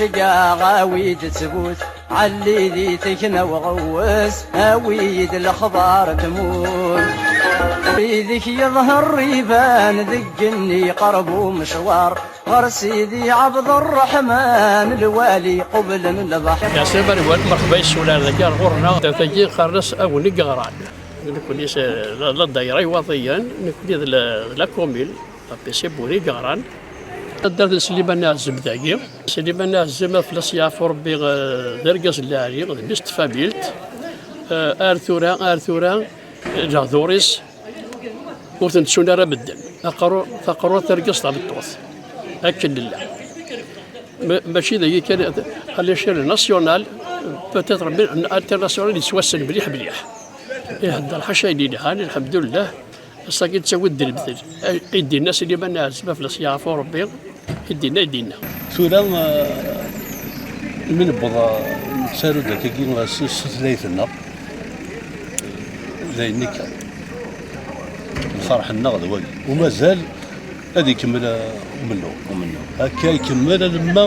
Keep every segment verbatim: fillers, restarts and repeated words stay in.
Awi-d ttbut, ɛelli di tekna uɣewwes, awi-d lexbar tmut. Idek yeḍher iban deg igenni qerb umecwar, ɣer Sidi Ɛebderreḥman lwali qublen lbaḥr. Yeɛṣib Arwat, merḥba yes-wen ar dagi ar ɣur-neɣ. Tagi qqaren-as Awen i yeɣran. Nekkni s-, la, la dayra Iwaḍiyen, nekkni d la, d la commune, la P C Buri yeɣran. Taddart n Sliman Aɛzem dagi. Sliman Aɛzem, ad fell-as yeɛfu Rebbi, eh, d argaz n lɛali, d mmi-s n tfamilt. Eh, ar tura, ar tura, lehdur-is ur ten-ttun ara medden. Aqerru, taqerrut, targest, tameṭṭut. Akken nella. Ma-, mačči dagi kan, à l'échelle nationale, peut-être même internationale, yettwassen mliḥ, mliḥ. Ihedder ḥaca ayen yelhan, lḥemdullah. Ass-agi nettawi-d lemtel. I d-yenna Sliman Ɛazem, ad fell-as yeɛfu Rebbi, i d-yenna, i d-yenna. Tura, eh, imi newweḍ, eh, nettaru-d akkagi s, s tutlayt-nneɣ, d ayen kan. Lferḥ-nneɣ d wagi. U mazal ad ikemmel, eh, umennuɣ. Umennuɣ. Akka ikemmel alamma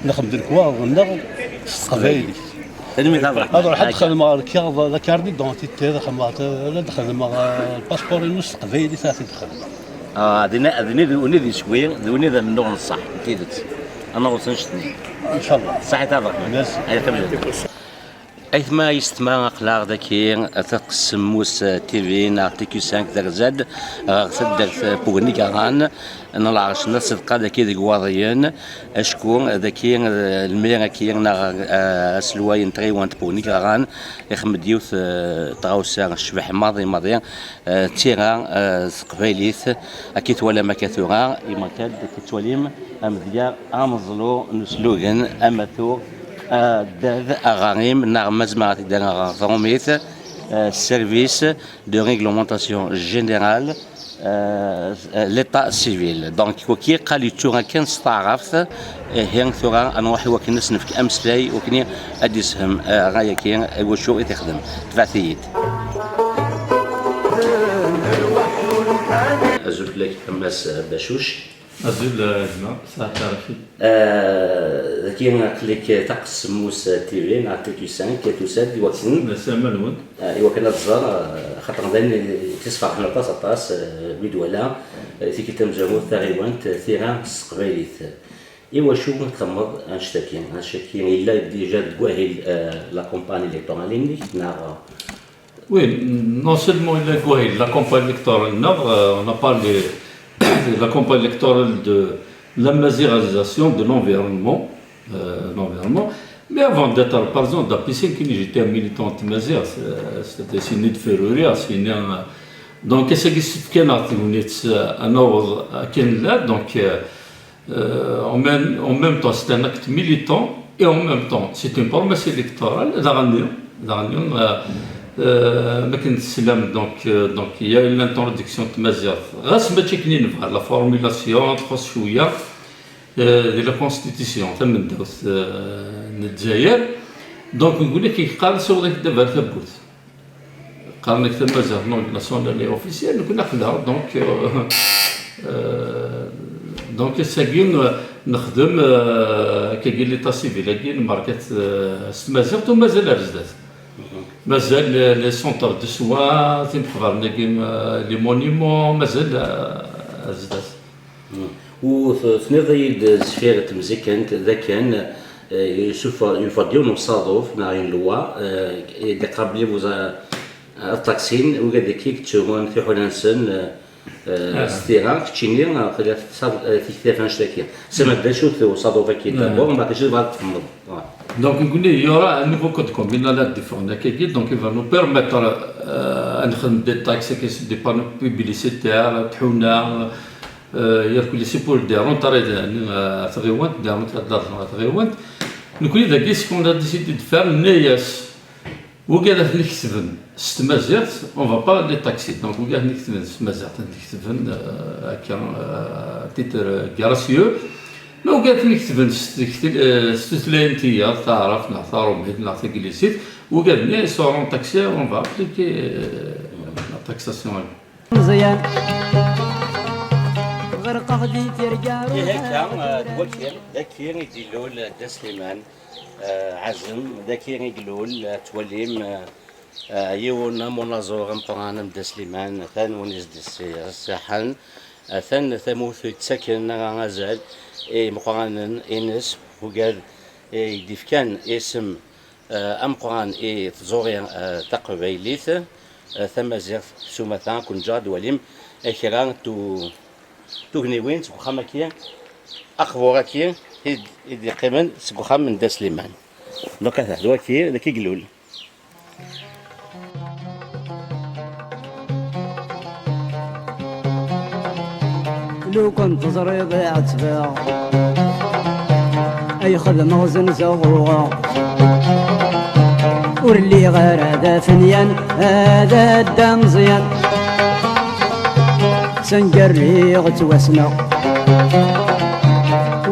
nexdem lekwaɣeḍ-nneɣ s teqbaylit. Tanemmirt a Abṛaham. Ad ruḥeɣ ad xedmeɣ lkaɣeḍ, la carte d'identité, ad xedmeɣ, ad xedmeɣ, eh, lpaspuṛ-inu s teqbaylit, ad t-id-xedmeɣ. Ah, d win, d win i d, win i d iswi, d win i d amennuɣ n ṣṣeḥ, n tidet. Ad naweḍ s annect-nni. Ncallah. Ṣaḥit a Abṛaham. Merci. Ay tamezwarut. Aytma yessetma, aql-aɣ daki, Taqessemmus T V neɣ T Q cinq d Arzad, ɣer taddart n Pugni Garan, n lɛerc n At Ṣedqa daki deg Iwaḍiyen, acku daki, eh, lmir-agi neɣ, eh, aselway n tɣiwant Pugni Garan, ixdem-d yiwet, eh, tɣawsa tecbeḥ maḍi maḍi, eh, d tira, eh, s teqbaylit, akka i twalam akka tura, imerka-d akka tettwalim amedya ameẓlu n uslugen amatu, eh, addad aɣarim, neɣ ma zemreɣ ad t-id-rreɣ ɣer tṛumit, eh, service de réglementation générale, euh, l'état civil. Donc, waki yeqqal yettu akken s taɛrabt, ihi tura ad nruḥ i wakken ad s-nefk ameslay, wakken ad d-isefhem, eh, ṛṛay-agi, i wacu i t-ixdem. Tebɛet-iyi-d. Azul fell-ak a Mass Bacuc. Azul, eh, gma, saɛat taṛafit. Eh, dagi aql-ik Taqessemmus T V neɣ T Q cinq, tusa-d i wakken, eh, i wakken ad tẓer, eh, xaṭer d ayen i t-isferḥen aṭas, aṭas, eh, mi d-wala, eh, tikkelt tamezwarut taɣiwant, eh, tira s teqbaylit. I wacu i txedmeḍ annect-agi? Annect-agi yella déjà deg wahil, eh, la campagne électorale-inek, neɣ? Oui, non seulement il a quoi, la campagne électorale, non, euh, on a parlé de la campagne électorale de l'amazirisation de l'environnement, euh, l'environnement. Mais avant d'être, par exemple, dans la piscine, j'étais un militant de Mazir, c'est, c'est une de Ferruri, c'est une, euh, donc, c'est ce qui fait qu'on a tenu, euh, un ordre à Kenla, donc, euh, Euh, en même, en même temps, c'est un acte militant et en même temps, c'est une promesse électorale. Daɣen, daɣen, euh, euh, ma akken teslam, donc, euh, donc, il y a eu l'introduction de Tmaziɣt. Ɣas mačči akken i nebɣa, la formulation, txuṣṣ cwiya, euh, de la constitution, tamendawt, euh, n Lezzayer. Donc, nekk yeqqar, siweḍ-ak-d ɣer tawwurt. Qqaren-ak tamaziɣt langue nationale et officielle, nekkni aql-aɣ, donc, euh, euh, donc, ass-agi, euh, nexdem, euh, akkagi l'état civil-agi, nmerka-t, euh, s tmaziɣt u mazal ar zdat. Mazal les, les centres de soins, timqebbert-agi, euh, les monuments, mazal, euh, ar zdat. U t-, tenniḍ-iyi-d sfir temzikent d akken, eh, yessuffeɣ, yufa-d yiwen usaḍuf neɣ une loi, eh, i d-iqabel vous a-, aṭaksi, wigad-agi i yettuɣen tiḥuna-nsen, eh, eh, s tira, keččini, eh, tella tettaḍ-, eh, tiktabt annect-agi. Sima d acu-t usaḍuf-agi, d'abord, mbeɛd acu tebɣiḍ ad txedmeḍ? Donc, il y aura un nouveau code communal à définir, donc il va nous permettre, euh, à nous des taxes, des panneaux publicitaires, tḥuna, euh, yerkul c'est pour des rentrées, euh, tɣiwant, des rentrées d'argent à tɣiwant. Donc, il y a ce qu'on a décidé de faire, Neyas. Wigad ad ten-iketben s tmaziɣt, on va pas les taxer. Donc, wigad ad ten-iketben s tmaziɣt, ad ten-iketben, euh, à titre, euh, gracieux. Ma wigad ad ten-iketben s, s, euh, s tutlayin tiyaḍ, taɛrabt neɣ taṛumit neɣ taglizit, wigad-nni seront taxés, on va appliquer, euh, la taxation. Meẓyan. Rqeɣ di tirga. Ihi akka, eh, d waki, d aki i d-ilul, eh, Dda Sliman, eh, Ɛazem, d aki i ilul, eh, ttwalim, eh, eh, yiwen am unaẓur ameqqran am Dda Sliman, atan win i s-d-iṣiḥen, atan tamurt i yettaken ara azal i imeqqranen ines, ugar i d-ifkan isem eh, ameqqran i tẓuri, eh, taqbaylit, eh, tamaziɣt s umata, ad ken-ǧǧeɣ ad twalim, eh, kra n tu-, tugniwin seg uxxam-agi, aqbur-agi i d-, i d-yeqqimen seg uxxam n Dda Sliman. Donc, ata, d waki, d aki i ilul. Lukan teẓriḍ i ɛettbeɣ, ay xedmeɣ zenzeɣ uɣeɣ. Ur lliɣ ara d afenyan, ad adda Meẓyan. Sangar lliɣ ttwasneɣ,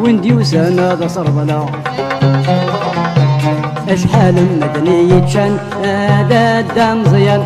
win d-yusan ad as-reḍleɣ. Acḥal n medden i yeččan, ad adda Meẓyan.